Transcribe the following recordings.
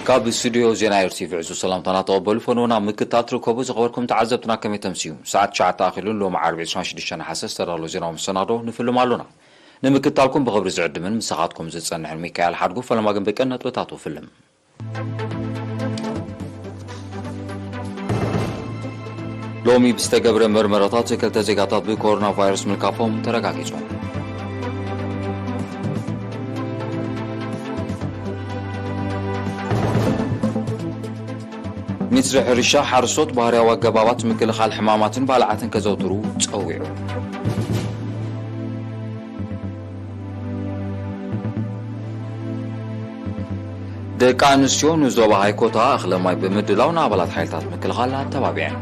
ካብ ስቱድዮ ዜና ኤርቲቪ ዕዙዝ ሰላምታና ተቐበሉ። ፈንዎ ናብ ምክትታል ትርከቡ። ዝኸበርኩም ተዓዘብትና፣ ከመይ ተምስዩ? ሰዓት ትሽዓተ ኣኺሉን ሎሚ ዓርቢ ዕስራን ሽዱሽተን ነሓሰ ዝተዳለወ ዜናዊ መሰናዶ ንፍልም ኣሎና። ንምክትታልኩም ብኽብሪ ዝዕድምን ምሳኻትኩም ዝጸንሕን ሚካኤል ሓድጉ። ፈለማ ግን ብቀን ነጥብታቱ ፍልም። ሎሚ ብዝተገብረ መርመራታት ክልተ ዜጋታት ብኮሮና ቫይረስ ምልካፎም ተረጋጊጹ። ሚኒስትሪ ሕርሻ ሓረስቶት ባህርያዊ ኣገባባት ምክልኻል ሕማማትን ባልዓትን ከዘውትሩ ጸዊዑ። ደቂ ኣንስትዮ ንዞባ ሃይኮታ እኽለ ማይ ብምድላው ንኣባላት ሓይልታት ምክልኻል ኣተባቢዐን።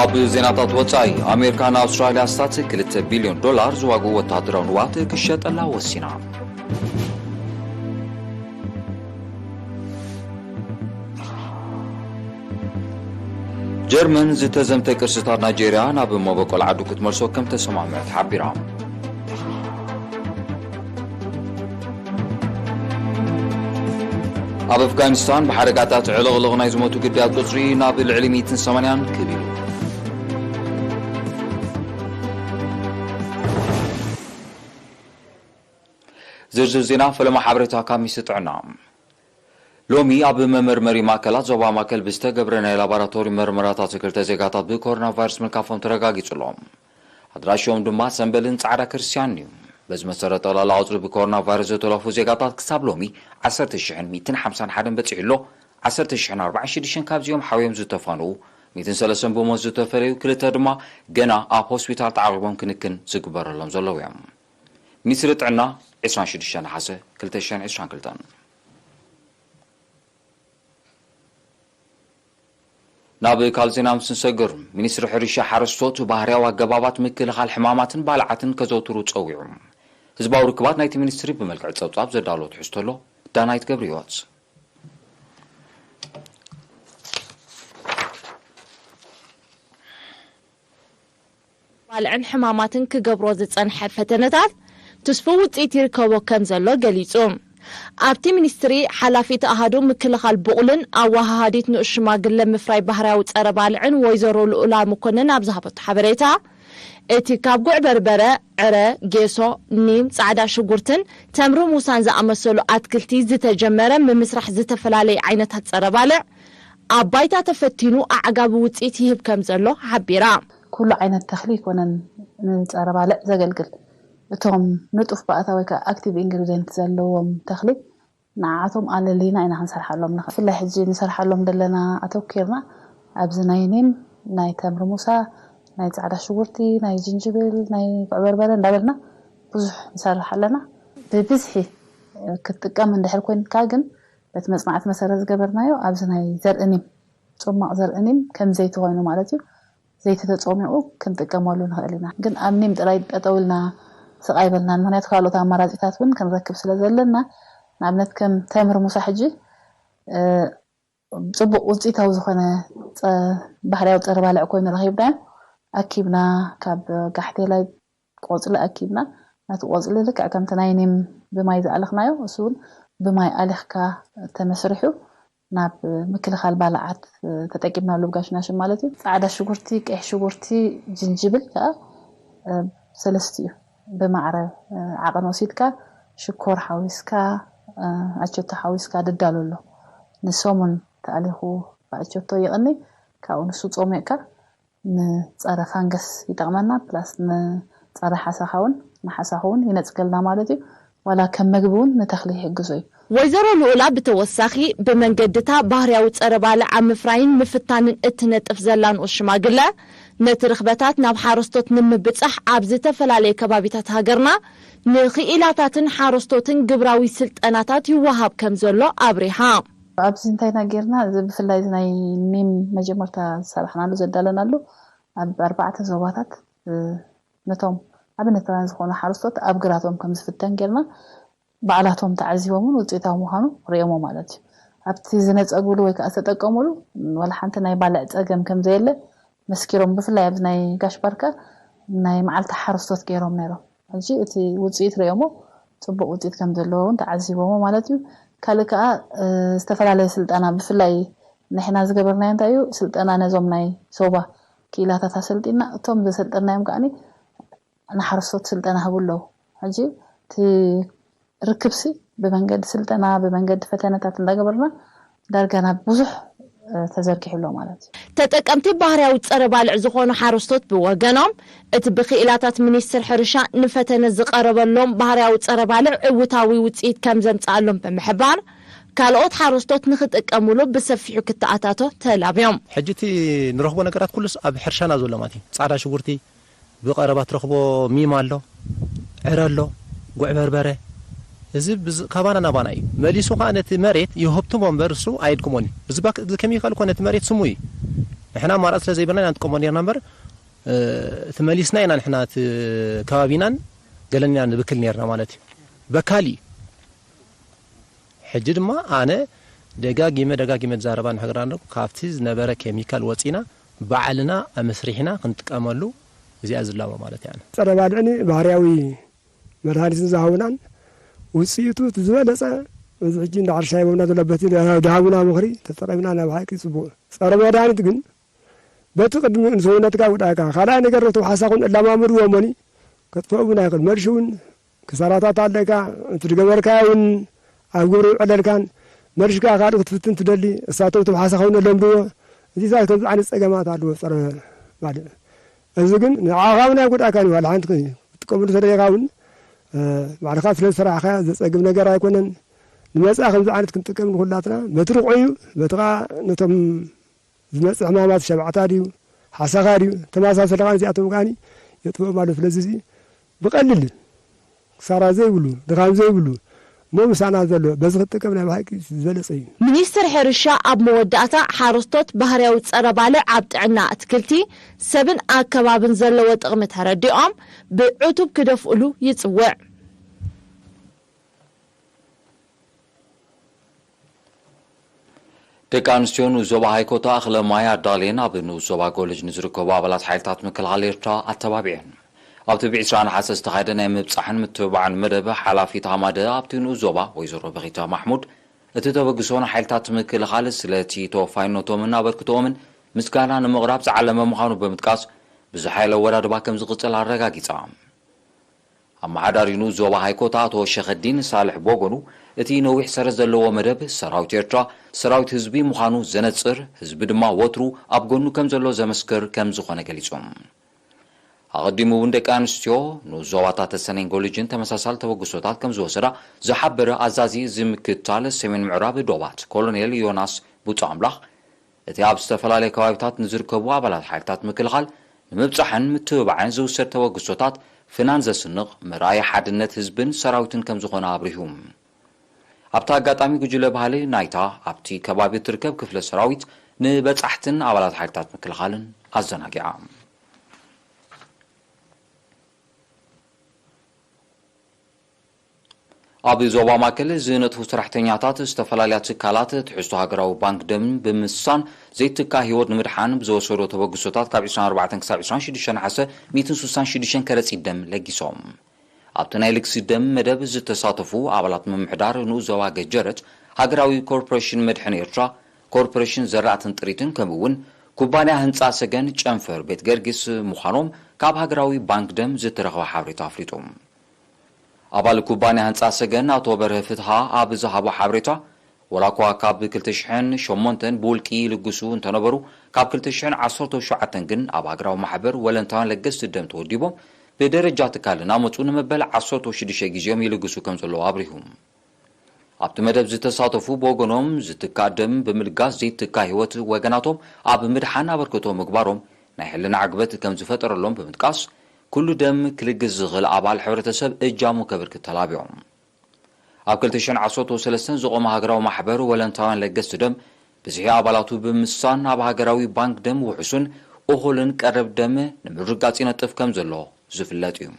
ኣብ ዜናታት ወጻኢ፣ ኣሜሪካ ንኣውስትራልያ ስታት ክልተ ቢልዮን ዶላር ዝዋግኡ ወታደራዊ ንዋት ክሸጠላ ወሲና። ጀርመን ዝተዘምተ ቅርስታት ናይጄርያ ናብ መበቆል ዓዱ ክትመልሶ ከም ተሰማምዐት ሓቢራ። ኣብ ኣፍጋኒስታን ብሓደጋታት ዕልቕልቕ ናይ ዝሞቱ ግዳያት ቁጽሪ ናብ ልዕሊ ሚእትን ሰማንያን ክብ ኢሉ። ዝርዝር ዜና ፈለማ ሓበሬታ ካብ ሚኒስትሪ ጥዕና። ሎሚ ኣብ መመርመሪ ማእከላት ዞባ ማእከል ብዝተገብረ ናይ ላቦራቶሪ መርመራታት ክልተ ዜጋታት ብኮሮና ቫይረስ ምልካፎም ተረጋጊጹ ኣሎ። ኣድራሽኦም ድማ ሰምበልን ጻዕዳ ክርስትያንን እዩ። በዚ መሰረት ጠቕላላ ቁጽሪ ብኮሮና ቫይረስ ዝተለፉ ዜጋታት ክሳብ ሎሚ ዓሰርተ ሽሕን ሚእትን ሓምሳን ሓደን በጺሑ ኣሎ። ዓሰርተ ሽሕን ኣርባዓን ሽዱሽተን ካብዚኦም ሓውዮም ዝተፋንኡ፣ ሚእትን ሰለስተን ብሞት ዝተፈለዩ፣ ክልተ ድማ ገና ኣብ ሆስፒታል ተዓቒቦም ክንክን ዝግበረሎም ዘለዉ እዮም። ሚኒስትሪ ጥዕና ዕስራን ሽዱሽተን ነሓሰ ክልተ ሽሕን ዕስራን ክልተን። ናብ ካልእ ዜና ምስ ንሰግር፣ ሚኒስትሪ ሕርሻ ሓረስቶት ባህርያዊ ኣገባባት ምክልኻል ሕማማትን ባልዓትን ከዘውትሩ ጸዊዑ። ህዝባዊ ርክባት ናይቲ ሚኒስትሪ ብመልክዕ ጸብጻብ ዘዳለወ ትሕዝቶ ኣሎ። ዳናይት ገብረህይወት። ባልዕን ሕማማትን ክገብሮ ዝጸንሐ ፈተነታት ትስፉው ውጽኢት ይርከቦ ከም ዘሎ ገሊጹ። ኣብቲ ሚኒስትሪ ሓላፊት ኣሃዱ ምክልኻል ብቑልን ኣወሃሃዲት ንኡስ ሽማግለ ምፍራይ ባህርያዊ ጸረ ባልዕን ወይዘሮ ልኡላ መኮንን ኣብ ዝሃበቶ ሓበሬታ፣ እቲ ካብ ጉዕ በርበረ፣ ዕረ፣ ጌሶ፣ ኒም፣ ጻዕዳ ሽጉርትን ተምሪ ሙሳን ዝኣመሰሉ ኣትክልቲ ዝተጀመረ ምምስራሕ ዝተፈላለዩ ዓይነታት ጸረ ባልዕ ኣብ ባይታ ተፈቲኑ ኣዕጋቢ ውጽኢት ይህብ ከም ዘሎ ሓቢራ። ኩሉ ዓይነት ተኽሊ ኣይኮነን ንጸረ ባልዕ ዘገልግል። እቶም ንጡፍ ባእታ ወይ ከዓ ኣክቲቭ ኢንግሪዲየንት ዘለዎም ተኽሊ ንዓቶም ኣለሊና ኢና ክንሰርሓሎም ንኽእል። ብፍላይ ሕጂ ንሰርሓሎም ዘለና ኣተኪርና ኣብዚ ናይ ኒም፣ ናይ ተምሪ ሙሳ፣ ናይ ጻዕዳ ሽጉርቲ፣ ናይ ጅንጅብል፣ ናይ ጉዕ በርበረ እንዳበልና ብዙሕ ንሰርሕ ኣለና። ብብዝሒ ክትጥቀም እንድሕር ኮይንካ ግን በቲ መጽናዕቲ መሰረት ዝገበርናዮ ኣብዚ ናይ ዘርኢ ኒም፣ ጽሟቕ ዘርኢ ኒም ከም ዘይቲ ኮይኑ ማለት እዩ። ዘይቲ ተጾሚቑ ክንጥቀመሉ ንኽእል ኢና። ግን ኣብ ኒም ጥራይ ጠጠው ኢልና ስቕ ኣይበልናን። ምኽንያቱ ካልኦት ኣማራጺታት እውን ክንረክብ ስለ ዘለና፣ ንኣብነት ከም ተምሪ ሙሳ ሕጂ፣ እ፣ ጽቡቕ ውጽኢታዊ ዝኾነ ጸ-፣ ባህርያዊ ጸረ ባልዕ ኮይኑ ረኺብናዮ። ኣኪብና ካብ ጋሕቴላይ ቆጽሊ ኣኪብና፣ ነቲ ቆጽሊ ልክዕ ከምቲ ናይ ኒም ብማይ ዝኣለኽናዮ፣ እሱ እውን ብማይ ኣሊኽካ ተመስሪሑ ናብ ምክልኻል ባልዓት ተጠቂምናሉ፣ ብጋሽናሽን ማለት እዩ። ጻዕዳ ሽጉርቲ፣ ቀይሕ ሽጉርቲ፣ ጅንጅብል ከኣ፣ እ፣ ሰለስቲኡ ብማዕረ፣ እ፣ ዓቐን ወሲድካ፣ ሽኮር ሓዊስካ፣ እ፣ ኣቸቶ ሓዊስካ ድዳሎ ኣሎ። ንሰሙን ተኣሊኹ ብኣቸቶ ይቕኒ፣ ካብኡ ንሱ ጾሚቕካ ንጸረ ፋንገስ ይጠቕመና፣ ፕላስ ንጸረ ሓሰኻ እውን፣ ንሓሳኹ እውን ይነጽገልና ማለት እዩ። ዋላ ከም መግቢ እውን ንተኽሊ ይሕግዞ እዩ። ወይዘሮ ልኡላ ብተወሳኺ፣ ብመንገድታ ባህርያዊ ጸረ ባልዕ ኣብ ምፍራይን ምፍታንን እትነጥፍ ዘላ ንኡስ ሽማግለ፣ ነቲ ርኽበታት ናብ ሓረስቶት ንምብጻሕ ኣብ ዝተፈላለየ ከባቢታት ሃገርና ንኽኢላታትን ሓረስቶትን ግብራዊ ስልጠናታት ይወሃብ ከም ዘሎ ኣብሪሃ። ኣብዚ እንታይ ኢና ጌርና? እዚ ብፍላይ እዚ ናይ ኒም መጀመርታ ዝሰራሕናሉ ዘዳለናሉ ኣብ ኣርባዕተ ዞባታት፣ እ፣ ነቶም ኣብነታውያን ዝኾኑ ሓረስቶት ኣብ ግራቶም ከም ዝፍተን ጌርና፣ ባዕላቶም ተዓዚቦምን ውፅኢታዊ ምዃኑ ርእዮሞ ማለት እዩ። ኣብቲ ዝነፀግሉ ወይ ከዓ ዝተጠቀሙሉ ዋላ ሓንቲ ናይ ባልዕ ፀገም ከም ዘየለ መስኪሮም፣ ብፍላይ ኣብዚ ናይ ጋሽ ባርካ ናይ መዓልቲ ሓረስቶት ገይሮም ነይሮም። ሕጂ እቲ ውፅኢት ርእዮሞ ፅቡቕ ውፅኢት ከም ዘለዎ እውን ተዓዚቦሞ ማለት እዩ። ካልእ ከዓ እ፣ ዝተፈላለየ ስልጠና ብፍላይ ንሕና ዝገበርናዮ እንታይ እዩ፣ ስልጠና ነዞም ናይ ዞባ ክኢላታት ኣሰልጢና፣ እቶም ዘሰልጠናዮም ከዓ ንሓረስቶት ስልጠና ህቡ ኣለዉ። ሕጂ እቲ ርክብሲ ብመንገዲ ስልጠና ብመንገዲ ፈተነታት እንዳገበርና ዳርጋ ናብ ብዙሕ እ፣ ተዘርጊሑ ኣሎ ማለት እዩ። ተጠቀምቲ ባህርያዊ ጸረ ባልዕ ዝኾኑ ሓረስቶት ብወገኖም፣ እቲ ብክኢላታት ሚኒስቴር ሕርሻ ንፈተነ ዝቐረበሎም ባህርያዊ ጸረ ባልዕ እውታዊ ውጽኢት ከም ዘምጽኣሎም ብምሕባር፣ ካልኦት ሓረስቶት ንኽጥቀሙሉ ብሰፊሑ ክተኣታቶ ተላብዮም። ሕጂ እቲ ንረኽቦ ነገራት ኩሉስ ኣብ ሕርሻና ዘሎ ማለት እዩ። ጻዕዳ ሽጉርቲ፣ ብቐረባ ትረኽቦ ሚም ኣሎ፣ ዕረ ኣሎ፣ ጉዕ በርበረ። እዚ ብዝ- ካባና ናባና እዩ። መሊሱ ከዓ ነቲ መሬት ይህብትሞ እምበር እሱ ኣየድክሞን እዩ። እዚ ባክ- እዚ ኬሚካል እኮ ነቲ መሬት ስሙ እዩ። ንሕና ኣማራፂ ስለ ዘይብልና ኢና ንጥቀሞ ነርና እምበር እ፣ እቲ መሊስና ኢና ንሕና እቲ ከባቢናን ገለን ኢና ንብክል ነርና ማለት እዩ። በካል እዩ። ሕጂ ድማ ኣነ ደጋጊመ ደጋጊመ ዝዛረባ ንሕግራ ኣለኩ፣ ካብቲ ዝነበረ ኬሚካል ወፂና ባዕልና ኣመስሪሕና ክንጥቀመሉ እዚኣ ዝላቦ ማለት እያ። ፀረ ባልዕኒ ባህርያዊ መድሃኒትን ዝሃቡናን ውፅኢቱ እቲ ዝበለፀ እዚ ሕጂ እንዳ ሕርሻ ይቦምና ዘሎ በቲ ዝሃቡና ምኽሪ ተጠቐምና ናብ ሓቂ ፅቡቕ። ፀረ መድሃኒት ግን በቲ ቅድሚ ንሰውነትካ ውዳእካ ካልኣይ ነገር ነቶም ሓሳኹን እላማምድዎ እሞኒ ከጥፈኡ እውን ኣይኽእል። መርሽ እውን ክሳራታት ኣለካ እቲ ዝገበርካዮ እውን ኣብ ግብሪ ይውዕለልካን መርሽ ከዓ ካልእ ክትፍትን ትደሊ እሳቶም እቶም ሓሳኹን ኣለምድዎ እዚታት ከምዚ ዓይነት ፀገማት ኣለዎ ፀረ ባልዕ እዚ ግን ንዓኻ እውን ኣይጎድኣካን እዩ። ዋላ ሓንቲ ክትጥቀምሉ ተደሊኻ እውን ባዕልኻ ስለ ዝሰራሕኻዮ ዘፀግም ነገር ኣይኮነን። ንመፃኢ ከምዚ ዓይነት ክንጥቀም ንኩላትና በቲ ርቑዕ እዩ። በቲ ከዓ ነቶም ዝመፅእ ሕማማት ሸባዕታ ድዩ ሓሳኻ ድዩ ተመሳሰሊ ከዓ እዚኣቶም ከዓ የጥፍኦም ኣሎ። ስለዚ እዚ ብቐልል ክሳራ ዘይብሉ ድኻም ዘይብሉ እሞ ምሳና ዘሎ በዚ ክትጥቀም ናይ ብሓቂ ዝበለፀ እዩ። ሚኒስትር ሕርሻ ኣብ መወዳእታ ሓረስቶት ባህርያዊ ፀረ ባልዕ ኣብ ጥዕና ኣትክልቲ፣ ሰብን ኣከባብን ዘለዎ ጥቕሚ ተረዲኦም ብዕቱብ ክደፍእሉ ይፅውዕ። ደቂ ኣንስትዮ ንኡስ ዞባ ሃይኮታ እኽለ ማይ ኣዳልየን ኣብ ንኡስ ዞባ ጎልጅ ንዝርከቡ ኣባላት ሓይልታት ምክልኻል ኤርትራ ኣተባቢዐን። ኣብቲ ብ ዕስራ ነሓሰ ዝተኻየደ ናይ ምብጻሕን ምትብባዕን መደብ ሓላፊት ሃማደ ኣብቲ ንኡስ ዞባ ወይዘሮ በኺታ ማሕሙድ፣ እቲ ተበግሶ ንሓይልታት ምክልኻል ስለቲ ተወፋይነቶምን ኣበርክቶኦምን ምስጋና ንምቕራብ ዝዓለመ ምዃኑ ብምጥቃስ፣ ብዝሓየለ ኣወዳድባ ከም ዝቕጽል ኣረጋጊጻ። ኣመሓዳሪ ንኡስ ዞባ ሃይኮታ ኣቶ ሸኸዲን ሳልሕ ብወገኑ፣ እቲ ነዊሕ ሰረት ዘለዎ መደብ ሰራዊት ኤርትራ ሰራዊት ህዝቢ ምዃኑ ዘነጽር፣ ህዝቢ ድማ ወትሩ ኣብ ጎኑ ከም ዘሎ ዘመስክር ከም ዝኾነ ገሊጹ። ኣቐዲሙ እውን ደቂ ኣንስትዮ ንኡስ ዞባታት ተሰነይን ጎልጅን ተመሳሳሊ ተበግሶታት ከም ዝወሰዳ ዝሓበረ ኣዛዚ እዚ ምክትታል ሰሜን ምዕራብ ዶባት ኮሎኔል ዮናስ ቡጻ ኣምላኽ፣ እቲ ኣብ ዝተፈላለዩ ከባቢታት ንዝርከቡ ኣባላት ሓይልታት ምክልኻል ንምብጻሕን ምትብባዕን ዝውሰድ ተበግሶታት ፍናን ዘስንቕ መርኣያ ሓድነት ህዝብን ሰራዊትን ከም ዝኾነ ኣብሪሁ። ኣብቲ ኣጋጣሚ ጉጅለ ባህሊ ናይታ ኣብቲ ከባቢ እትርከብ ክፍለ ሰራዊት ንበጻሕትን ኣባላት ሓይልታት ምክልኻልን ኣዘናጊዓ። ኣብ ዞባ ማእከል ዝነጥፉ ሰራሕተኛታት ዝተፈላለያ ትካላት ትሕዝቶ ሃገራዊ ባንክ ደም ብምስሳን ዘይትካ ህይወት ንምድሓን ብዝወሰዶ ተበግሶታት ካብ ዕስራን ኣርባዕተን ክሳብ ዕስራን ሽዱሽተን ነሓሰ ሚእትን ስሳን ሽዱሽተን ከረጺት ደም ለጊሶም። ኣብቲ ናይ ልግሲ ደም መደብ ዝተሳተፉ ኣባላት ምምሕዳር ንኡስ ዞባ ገጀረት፣ ሃገራዊ ኮርፖሬሽን መድሕን ኤርትራ፣ ኮርፖሬሽን ዘራእትን ጥሪትን ከምኡ እውን ኩባንያ ህንፃ ሰገን ጨንፈር ቤት ገርጊስ ምዃኖም ካብ ሃገራዊ ባንክ ደም ዝተረኽበ ሓበሬታ ኣፍሊጡ። ኣባል ኩባንያ ህንፃ ሰገን ኣቶ በርሀ ፍትሃ ኣብ ዝሃቦ ሓበሬታ፣ ወላ እኳ ካብ ክልተ ሽሕን ሸሞንተን ብውልቂ ይልግሱ እንተነበሩ፣ ካብ ክልተ ሽሕን ዓሰርተ ሸውዓተን ግን ኣብ ሃገራዊ ማሕበር ወለንታውያን ለገስቲ ደም ተወዲቦም ብደረጃ ትካል እናመፁ ንመበል ዓሰርተ ሽዱሽተ ግዜኦም ይልግሱ ከም ዘለዉ ኣብሪሁ። ኣብቲ መደብ ዝተሳተፉ ብወገኖም፣ ዝትካእ ደም ብምልጋስ ዘይትካእ ህይወት ወገናቶም ኣብ ምድሓን ኣበርክቶ ምግባሮም ናይ ሕልና ዕግበት ከም ዝፈጠረሎም ብምጥቃስ፣ ኩሉ ደም ክልግስ ዝኽእል ኣባል ሕብረተሰብ እጃሙ ከበርክት ተላብዮም። ኣብ ክልተ ሽሕን ዓሰርተ ሰለስተን ዝቖመ ሃገራዊ ማሕበር ወለንታውያን ለገስቲ ደም፣ ብዝሒ ኣባላቱ ብምስሳን ኣብ ሃገራዊ ባንክ ደም ውሑሱን እኹልን ቀረብ ደም ንምርግጋጽ ይነጥፍ ከም ዘሎ ዝፍለጥ እዩ።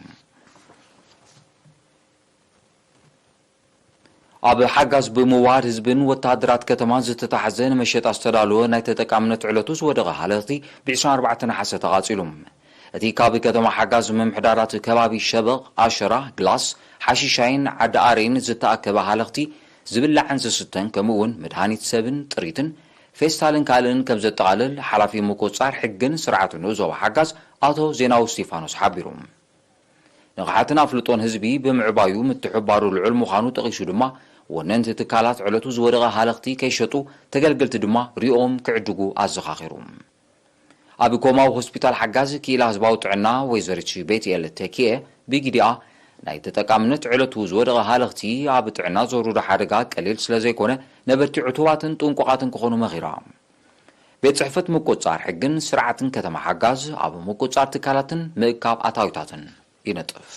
ኣብ ሓጋዝ ብምውሃድ ህዝብን ወተሃደራት ከተማን ዝተታሕዘ ንመሸጣ ዝተዳለወ ናይ ተጠቃምነት ዕለቱ ዝወደቐ ሃለኽቲ ብ ዕስራን ኣርባዕተን ነሓሰ ተቓጺሉ። እቲ ካብ ከተማ ሓጋዝ ምምሕዳራት ከባቢ ሸበቕ፣ ኣሸራ፣ ግላስ፣ ሓሺሻይን ዓዲ ኣሬን ዝተኣከበ ሃለኽቲ ዝብላዕን ዝስተን ከምኡ እውን መድሃኒት ሰብን ጥሪትን ፌስታልን ካልእን ከም ዘጠቓልል ሓላፊ ምቁጽጻር ሕግን ስርዓትን ዞባ ሓጋዝ ኣቶ ዜናዊ እስቲፋኖስ ሓቢሩ። ንቕሓትን ኣፍልጦን ህዝቢ ብምዕባዩ ምትሕባሩ ልዑል ምዃኑ ጠቒሱ ድማ ወነንቲ ትካላት ዕለቱ ዝወደቐ ሃለኽቲ ከይሸጡ፣ ተገልገልቲ ድማ ሪኦም ክዕድጉ ኣዘኻኺሩ። ኣብ ኮማዊ ሆስፒታል ሓጋዝ ክኢላ ህዝባዊ ጥዕና ወይዘሪት ቤትኤል ተኪኤ ብጊዲኣ ናይ ተጠቃምነት ዕለቱ ዝወደቐ ሃለኽቲ ኣብ ጥዕና ዘውርዶ ሓደጋ ቀሊል ስለ ዘይኮነ ነበርቲ ዕቱባትን ጥንቁቓትን ክኾኑ መኺራ። ቤት ጽሕፈት ምቁጽጻር ሕግን ስርዓትን ከተማ ሓጋዝ ኣብ ምቁጽጻር ትካላትን ምእካብ ኣታዊታትን ይነጥፍ።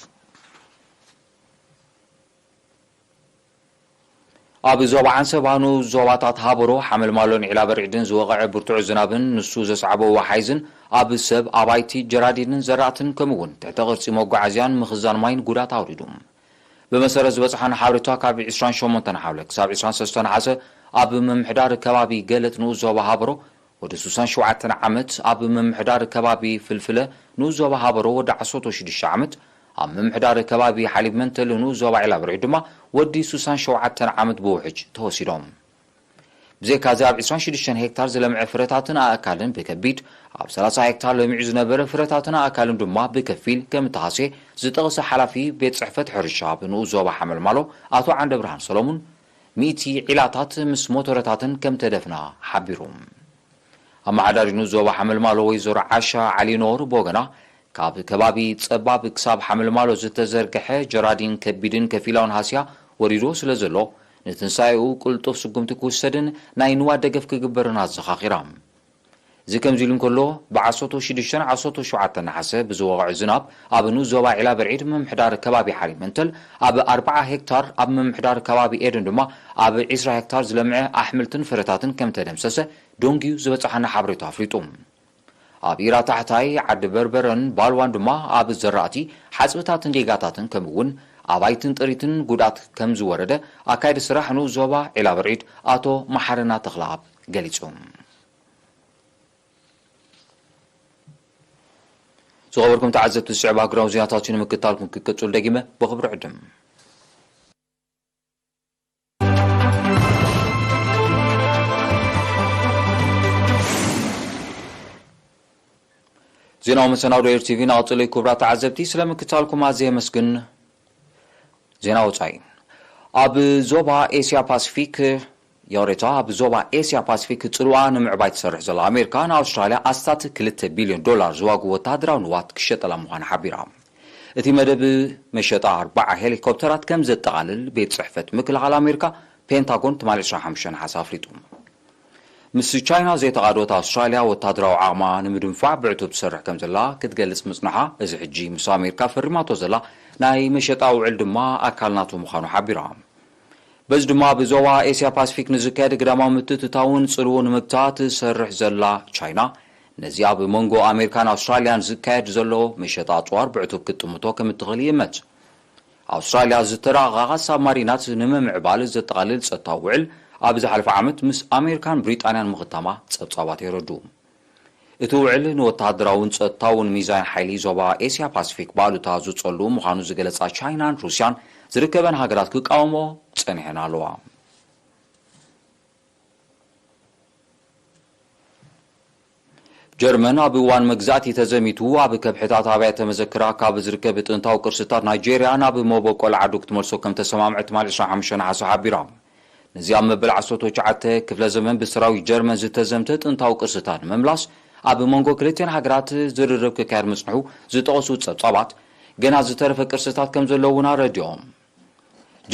ኣብ ዞባ ዓንሰባ ንኡስ ዞባታት ሃበሮ ሓመልማሎን ዒላ በርዒድን ዝወቐዐ ብርቱዕ ዝናብን ንሱ ዘስዓቦ ወሓይዝን ኣብ ሰብ ኣባይቲ ጀራዲንን ዘራእትን ከምኡ እውን ትሕተ ቅርጺ መጓዓዝያን ምኽዛን ማይን ጉዳት ኣውሪዱ። ብመሰረት ዝበጽሓና ሓበሬታ ካብ ዕስራን ሸሞንተን ሓምለ ክሳብ ዕስራን ሰለስተን ነሓሰ ኣብ ምምሕዳር ከባቢ ገለጥ ንኡስ ዞባ ሃበሮ ወዲ ሱሳን ሸውዓተን ዓመት፣ ኣብ ምምሕዳር ከባቢ ፍልፍለ ንኡስ ዞባ ሃበሮ ወዲ ዓሰርተ ሽዱሽተ ዓመት፣ ኣብ ምምሕዳር ከባቢ ሓሊብ መንተል ንኡስ ዞባ ዒላ በርዒድ ድማ ወዲ ሱሳን ሸውዓተን ዓመት ብውሕጅ ተወሲዶም። ብዘይካዚ ኣብ ዕስራን ሽዱሽተን ሄክታር ዝለምዐ ፍረታትን ኣእካልን ብከቢድ፣ ኣብ ሰላሳ ሄክታር ለሚዑ ዝነበረ ፍረታትን ኣእካልን ድማ ብከፊል ከም እተሃስየ ዝጠቕሰ ሓላፊ ቤት ጽሕፈት ሕርሻ ኣብ ንኡስ ዞባ ሓመልማሎ ኣቶ ዓንደብርሃን ሰሎሙን፣ ሚእቲ ዒላታት ምስ ሞቶረታትን ከም ተደፍና ሓቢሩ። ኣመሓዳሪ ንኡስ ዞባ ሓመልማሎ ወይዘሮ ዓሻ ዓሊኖር ብወገና፣ ካብ ከባቢ ጸባብ ክሳብ ሓመልማሎ ዝተዘርግሐ ጀራዲን ከቢድን ከፊላውን ሃስያ ወሪዶ ስለ ዘሎ፣ ንትንሳኤኡ ቅልጡፍ ስጉምቲ ክውሰድን ናይ ንዋት ደገፍ ክግበርን ኣዘኻኺራ። እዚ ከምዚ ኢሉ እንከሎ፣ ብ ዓሰርተ ሽዱሽተን ዓሰርተ ሸውዓተን ነሓሰ ብዝወቕዐ ዝናብ፣ ኣብ ንኡስ ዞባ ዒላ በርዒድ ምምሕዳር ከባቢ ሓሊብ መንተል፣ ኣብ ኣርብዓ ሄክታር፣ ኣብ ምምሕዳር ከባቢ ኤደን ድማ ኣብ ዕስራ ሄክታር ዝለምዐ ኣሕምልትን ፍረታትን ከም ተደምሰሰ ደንጉዩ ዝበጽሓና ሓበሬታ ኣፍሊጡ። ኣብ ኢራ ታሕታይ፣ ዓዲ በርበረን ባልዋን ድማ ኣብ ዘራእቲ፣ ሓጽብታትን ዴጋታትን ከምኡ እውን ኣባይትን ጥሪትን ጉድኣት ከም ዝወረደ ኣካየዲ ስራሕ ንኡስ ዞባ ዒላ በርዒድ ኣቶ መሓረና ተኽለኣብ ገሊጹ። ዝኸበርኩም ተዓዘብቲ፣ ዝስዕብ ሃገራዊ ዜናታት እዩ ንምክትታልኩም ክቅጽል ደጊመ ብኽብሪ ዕድም። ዜናዊ መሰናዶ ኤር ቲቪ እናቐጸለ እዩ። ክቡራት ተዓዘብቲ፣ ስለ ምክትታልኩም ኣዝየ የመስግን። ዜና ወጻኢ። ኣብ ዞባ ኤስያ ፓሲፊክ፣ ይቕሬታ፣ ኣብ ዞባ ኤስያ ፓሲፊክ ጽልዋ ንምዕባይ ትሰርሕ ዘላ ኣሜሪካ ንኣውስትራልያ ኣስታት ክልተ ቢልዮን ዶላር ዝዋግኡ ወተሃደራዊ ንዋት ክሸጠላ ምዃና ሓቢራ። እቲ መደብ መሸጣ ኣርባዓ ሄሊኮፕተራት ከም ዘጠቓልል ቤት ጽሕፈት ምክልኻል ኣሜሪካ ፔንታጎን ትማሊ ዕስራን ሓሙሽተን ነሓሰ ኣፍሊጡ። ምስ ቻይና ዘይተቓደወት ኣውስትራልያ ወታደራዊ ዓቕማ ንምድንፋዕ ብዕቱብ ትሰርሕ ከም ዘላ ክትገልጽ ምጽንሓ፣ እዚ ሕጂ ምስ ኣሜሪካ ፈሪማቶ ዘላ ናይ መሸጣ ውዕል ድማ ኣካል ናቱ ምዃኑ ሓቢራ። በዚ ድማ ኣብ ዞባ ኤስያ ፓሲፊክ ንዝካየድ ግዳማዊ ምትእትታውን ጽልውኡ ንምግታእ ትሰርሕ ዘላ ቻይና፣ ነዚ ኣብ መንጎ ኣሜሪካን ኣውስትራልያን ዝካየድ ዘሎ መሸጣ ኣጽዋር ብዕቱብ ክትጥምቶ ከም እትኽእል ይእመት። ኣውስትራልያ ዝተራቐቓ ሳብማሪናት ንምምዕባል ዘጠቓልል ጸጥታዊ ውዕል ኣብ ዝሓለፈ ዓመት ምስ ኣሜሪካን ብሪጣንያን ምኽታማ ጸብጻባት የረድኡ። እቲ ውዕል ንወተሃደራውን ጸጥታውን ሚዛን ሓይሊ ዞባ ኤስያ ፓሲፊክ ብኣሉታ ዝጸሉ ምዃኑ ዝገለጻ ቻይናን ሩስያን ዝርከበን ሃገራት ክቃወሞ ጸኒሐን ኣለዋ። ጀርመን ኣብ እዋን መግዛእቲ ተዘሚቱ ኣብ ከብሕታት ኣብያተ መዘክራ ካብ ዝርከብ ጥንታዊ ቅርስታት ናይጄርያ ናብ መበቆል ዓዱ ክትመልሶ ከም ተሰማምዐት ትማሊ ዕስራን ሓሙሽተን ነሓሰ ሓቢራ። ነዚ ኣብ መበል ዓሰርተ ትሽዓተ ክፍለ ዘመን ብሰራዊት ጀርመን ዝተዘምተ ጥንታዊ ቅርስታት ንምምላስ ኣብ መንጎ ክልቲኣን ሃገራት ዝርርብ ክካየድ ምጽንሑ ዝጠቐሱ ጸብጻባት፣ ገና ዝተረፈ ቅርስታት ከም ዘሎ እውን ኣረዲኦም።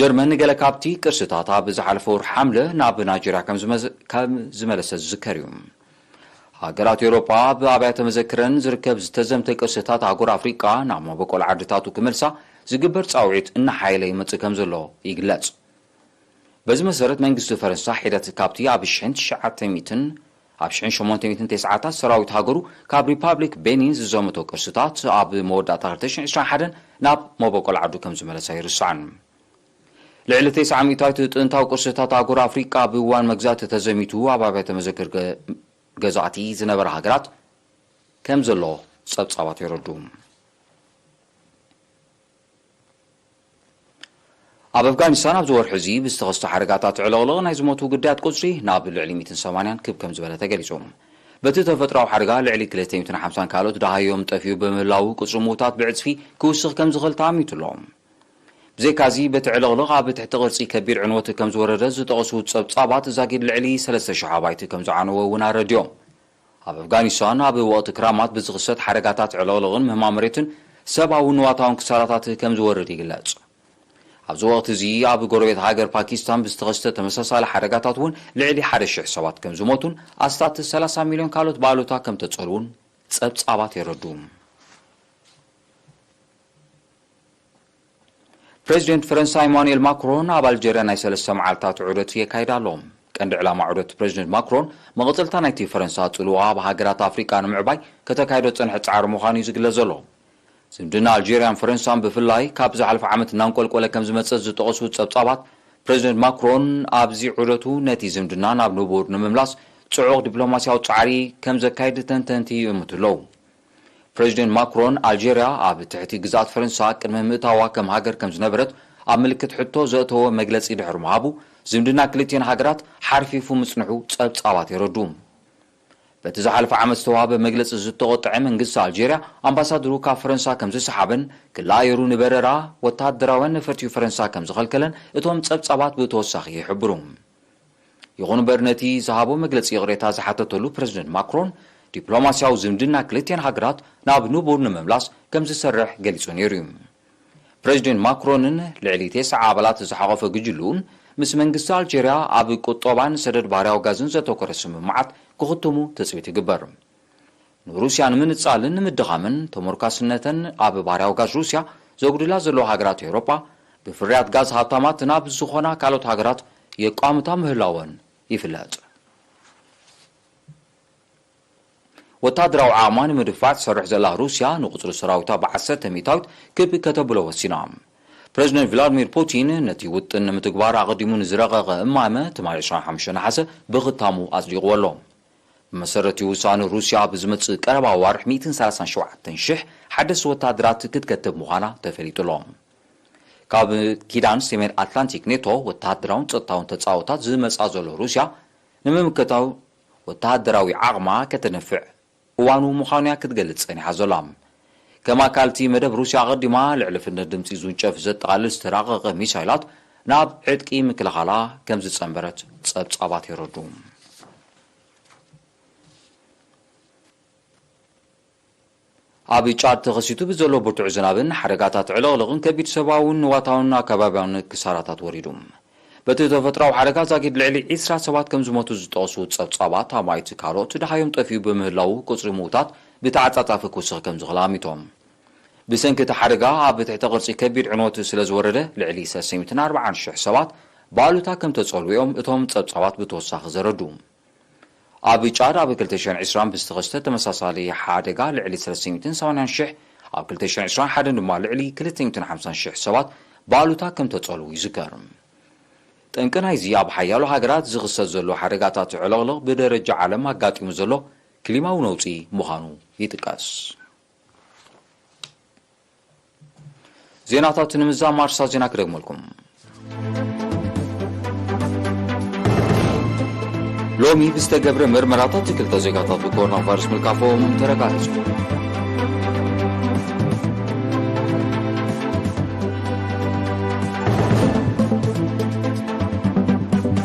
ጀርመን ገለ ካብቲ ቅርስታት ኣብ ዝሓለፈ ወርሒ ሓምለ ናብ ናይጄርያ ከም ዝመዘ-፣ ከም ዝመለሰ ዝዝከር እዩ። ሃገራት ኤውሮጳ ኣብ ኣብያተ መዘክረን ዝርከብ ዝተዘምተ ቅርስታት ኣህጉር ኣፍሪቃ ናብ መበቆል ዓድታቱ ክመልሳ ዝግበር ጻውዒት እናሓየለ ይመጽእ ከም ዘሎ ይግለጽ። በዚ መሰረት መንግስቲ ፈረንሳ ሒደት ካብቲ ኣብ ሽሕን ትሽዓተ ሚእትን ኣብ ሽሕን ሸሞንተ ሚእትን ተስዓታት ሰራዊት ሃገሩ ካብ ሪፓብሊክ ቤኒን ዝዘመቶ ቅርስታት ኣብ መወዳእታ ክልተ ሽሕን ዕስራን ሓደን ናብ መበቆል ዓዱ ከም ዝመለሳ ኣይርሳዕን። ልዕሊ ተስዓ ሚእታዊት ጥንታዊ ቅርስታት ኣህጉር ኣፍሪቃ ብእዋን መግዛእቲ ተዘሚቱ ኣብ ኣብያተ መዘክር ገ-፣ ገዛእቲ ዝነበራ ሃገራት ከም ዘሎ ጸብጻባት የረዱ። ኣብ ኣፍጋኒስታን ኣብዚ ወርሒ እዚ ብዝተኸስተ ሓደጋታት ዕልቕልቕ ናይ ዝሞቱ ግዳያት ቁጽሪ ናብ ልዕሊ ሚእትን ሰማንያን ክብ ከም ዝበለ ተገሊጹ። በቲ ተፈጥሮኣዊ ሓደጋ ልዕሊ ክልተ ሚእትን ሓምሳን ካልኦት ደሃዮም ጠፊኡ ብምህላዉ፣ ቁጽሪ ምዉታት ብዕጽፊ ክውስኽ ከም ዝኽእል ተኣሚቱ ኣሎ። ብዘይካዚ፣ በቲ ዕልቕልቕ ኣብ ትሕቲ ቅርጺ ከቢድ ዕንወት ከም ዝወረደ ዝጠቐሱ ጸብጻባት፣ ዛጊድ ልዕሊ ሰለስተ ሽሕ ኣባይቲ ከም ዝዓነወ እውን ኣረዲኦም። ኣብ ኣፍጋኒስታን ኣብ ወቕቲ ክራማት ብዝኽሰት ሓደጋታት ዕልቕልቕን ምህማም መሬትን ሰብኣውን ንዋታውን ክሳራታት ከም ዝወርድ ይግለጽ። ኣብዚ ወቕቲ እዚ ኣብ ጎረቤት ሃገር ፓኪስታን ብዝተኸስተ ተመሳሳሊ ሓደጋታት እውን ልዕሊ ሓደ ሽሕ ሰባት ከም ዝሞቱን ኣስታት ሰላሳ ሚልዮን ካልኦት ብኣሉታ ከም ተጸልዉን ጸብጻባት የረዱ። ፕሬዚደንት ፈረንሳ ኢማኑኤል ማክሮን ኣብ ኣልጀርያ ናይ ሰለስተ መዓልታት ዑደት የካይድ ኣሎ። ቀንዲ ዕላማ ዑደት ፕሬዚደንት ማክሮን መቐጸልታ ናይቲ ፈረንሳ ጽልዋ ኣብ ሃገራት ኣፍሪቃ ንምዕባይ ከተካይዶ ዝጸንሐት ጻዕሪ ምዃኑ እዩ ዝግለጽ ዘሎ። ዝምድና ኣልጀርያን ፈረንሳን ብፍላይ ካብ ዝሓለፈ ዓመት እናንቆልቆለ ከም ዝመጸ ዝጠቐሱ ጸብጻባት፣ ፕሬዚደንት ማክሮን ኣብዚ ዑደቱ ነቲ ዝምድና ናብ ንቡር ንምምላስ ጽዑቕ ዲፕሎማስያዊ ጻዕሪ ከም ዘካይድ ተንተንቲ ይእምቱ ኣለዉ። ፕሬዚደንት ማክሮን፣ ኣልጀርያ ኣብ ትሕቲ ግዝኣት ፈረንሳ ቅድሚ ምእታዋ ከም ሃገር ከም ዝነበረት ኣብ ምልክት ሕቶ ዘእተወ መግለጺ ድሕሪ ምሃቡ፣ ዝምድና ክልቲኤን ሃገራት ሓርፊፉ ምጽንሑ ጸብጻባት የረዱ። በቲ ዝሓለፈ ዓመት ዝተዋህበ መግለጺ ዝተቖጥዐ መንግስቲ ኣልጀርያ፣ ኣምባሳደሩ ካብ ፈረንሳ ከም ዝሰሓበን ክለኣየሩ ንበረራ ወተሃደራውያን ነፈርቲ ፈረንሳ ከም ዝኸልከለን እቶም ጸብጻባት ብተወሳኺ ይሕብሩ። ይኹን እምበር፣ ነቲ ዝሃቦ መግለጺ ይቕሬታ ዝሓተተሉ ፕረዚደንት ማክሮን፣ ዲፕሎማስያዊ ዝምድና ክልቲኤን ሃገራት ናብ ንቡር ንምምላስ ከም ዝሰርሕ ገሊጹ ነይሩ እዩ። ፕረዚደንት ማክሮንን ልዕሊ ተስዓ ኣባላት ዝሓቖፈ ጉጅልኡን ምስ መንግስቲ ኣልጀርያ ኣብ ቁጠባን ሰደድ ባህርያዊ ጋዝን ዘተኮረ ስምምዓት ክኽትሙ ትጽቢት ይግበር። ንሩስያ ንምንጻልን ንምድኻምን ተሞርካስነተን ኣብ ባህርያዊ ጋዝ ሩስያ ዘጉድላ ዘለዋ ሃገራት ኤውሮጳ፣ ብፍርያት ጋዝ ሃብታማት ናብ ዝኾና ካልኦት ሃገራት የቋምታ ምህላወን ይፍለጥ። ወታደራዊ ዓቕማ ንምድፋዕ ትሰርሕ ዘላ ሩስያ፣ ንቁጽሪ ሰራዊታ ብዓሰርተ ሚእታዊት ክብ ከተብሎ ወሲና። ፕረዚደንት ቭላድሚር ፑቲን ነቲ ውጥን ንምትግባር ኣቐዲሙ ንዝረቐቐ እማመ፣ ትማሊ ዕስራን ሓሙሽተን ነሓሰ ብኽታሙ ኣጽዲቕዎ ኣሎ። ብመሰረት እቲ ውሳነ፣ ሩስያ ኣብ ዝመጽእ ቀረባ ኣዋርሕ ሚእትን ሰላሳን ሸውዓተን ሽሕ ሓደስቲ ወተሃደራት ክትከትብ ምዃና ተፈሊጡ ኣሎ። ካብ ኪዳን ሰሜን ኣትላንቲክ ኔቶ ወተሃደራውን ጸጥታውን ተጻወታት ዝመጻ ዘሎ ሩስያ፣ ንምምክታው ወተሃደራዊ ዓቕማ ከተንፍዕ እዋኑ ምዃኑ እያ ክትገልጽ ጸኒሓ ዘላ። ከም ኣካል እቲ መደብ፣ ሩስያ ኣቐዲማ ልዕሊ ፍንደት ድምጺ ዝውንጨፍ ዘጠቓልል ዝተራቐቐ ሚሳይላት ናብ ዕጥቂ ምክልኻላ ከም ዝጸንበረት ጸብጻባት የረዱ። ኣብ ጫድ ተኸሲቱ ብዘሎ ብርቱዕ ዝናብን ሓደጋታት ዕልቕልቕን ከቢድ ሰብኣውን ንዋታውን ኣከባብያውን ክሳራታት ወሪዱ። በቲ ተፈጥሮኣዊ ሓደጋ ዛጊድ ልዕሊ ዒስራ ሰባት ከም ዝሞቱ ዝጠቕሱ ጸብጻባት፣ ኣማኢት ካልኦት ደሃዮም ጠፊኡ ብምህላዉ፣ ቁጽሪ ምዉታት ብተዓጻጻፊ ክውስኽ ከም ዝኽእል ኣሚቶም። ብሰንኪ እቲ ሓደጋ ኣብ ትሕቲ ቅርጺ ከቢድ ዕንወት ስለ ዝወረደ፣ ልዕሊ ሰለስተ ሚእትን ኣርባዓን ሽሕ ሰባት ብኣሉታ ከም ተጸልዉ እዮም እቶም ጸብጻባት ብተወሳኺ ዘረዱ። ኣብ ጫድ ኣብ ክልተ ሽሕን ዕስራን ብዝተኸስተ ተመሳሳሊ ሓደጋ ልዕሊ ሰለስተ ሚእትን ሰማንያን ሽሕ፣ ኣብ ክልተ ሽሕን ዕስራን ሓደን ድማ ልዕሊ ክልተ ሚእትን ሓምሳን ሽሕ ሰባት ብኣሉታ ከም ተጸልዉ ይዝከር። ጠንቂ ናይዚ ኣብ ሓያሎ ሃገራት ዝኽሰት ዘሎ ሓደጋታት ዕልቕልቕ ብደረጃ ዓለም ኣጋጢሙ ዘሎ ክሊማዊ ነውጺ ምዃኑ ይጥቀስ። ዜናታት ንምዛም ኣርሳ ዜና ክደግመልኩም። ሎሚ ብዝተገብረ መርመራታት ክልተ ዜጋታት ብኮሮና ቫይረስ ምልካፎም ተረጋገጹ።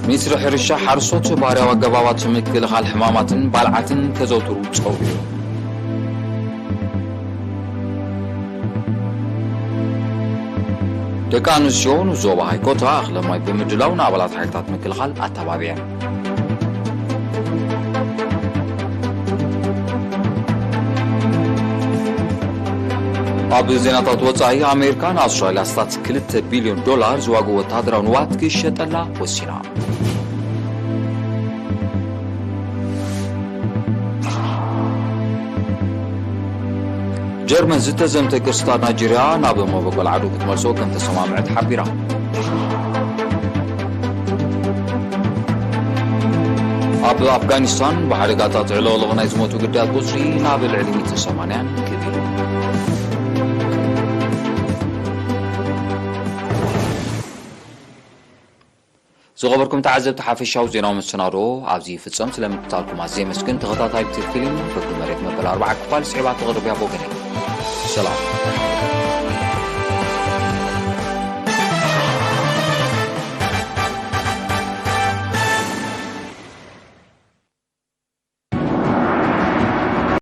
ሚኒስትሪ ሕርሻ፣ ሓረስቶት ባህርያዊ ኣገባባት ምክልኻል ሕማማትን ባልዓትን ከዘውትሩ ጸዊዑ። ደቂ ኣንስትዮ ንዞባ ሃይኮታ እኽለ ማይ ብምድላው ንኣባላት ሓይልታት ምክልኻል ኣተባቢዐን። ኣብ ዜናታት ወጻኢ፣ ኣሜሪካ ንኣውስትራልያ ኣስታት ክልተ ቢልዮን ዶላር ዝዋግኡ ወተሃደራዊ ንዋት ክሸጠላ ወሲና። ጀርመን ዝተዘምተ ቅርስታት ናይጄርያ ናብ መበቆል ዓዱ ክትመልሶ ከም ተሰማምዐት ሓቢራ። ኣብ ብኣፍጋኒስታን ብሓደጋታት ዕለቕለቕ ናይ ዝሞቱ ግዳያት ቁጽሪ ናብ ልዕሊ ሚእቲ ሰማንያን ክብ ኢሉ። ዝኸበርኩም ተዓዘብቲ፣ ሓፈሻዊ ዜናዊ መሰናዶ ኣብዚ ይፍጸም። ስለምክታልኩም ኣዝየ የመስግን። ተኸታታሊት ፊልም ፍርዲ መሬት መበል ኣርብዓ ክፋል ስዒባ ተቕርብያ ብወገነይ። ሰላም።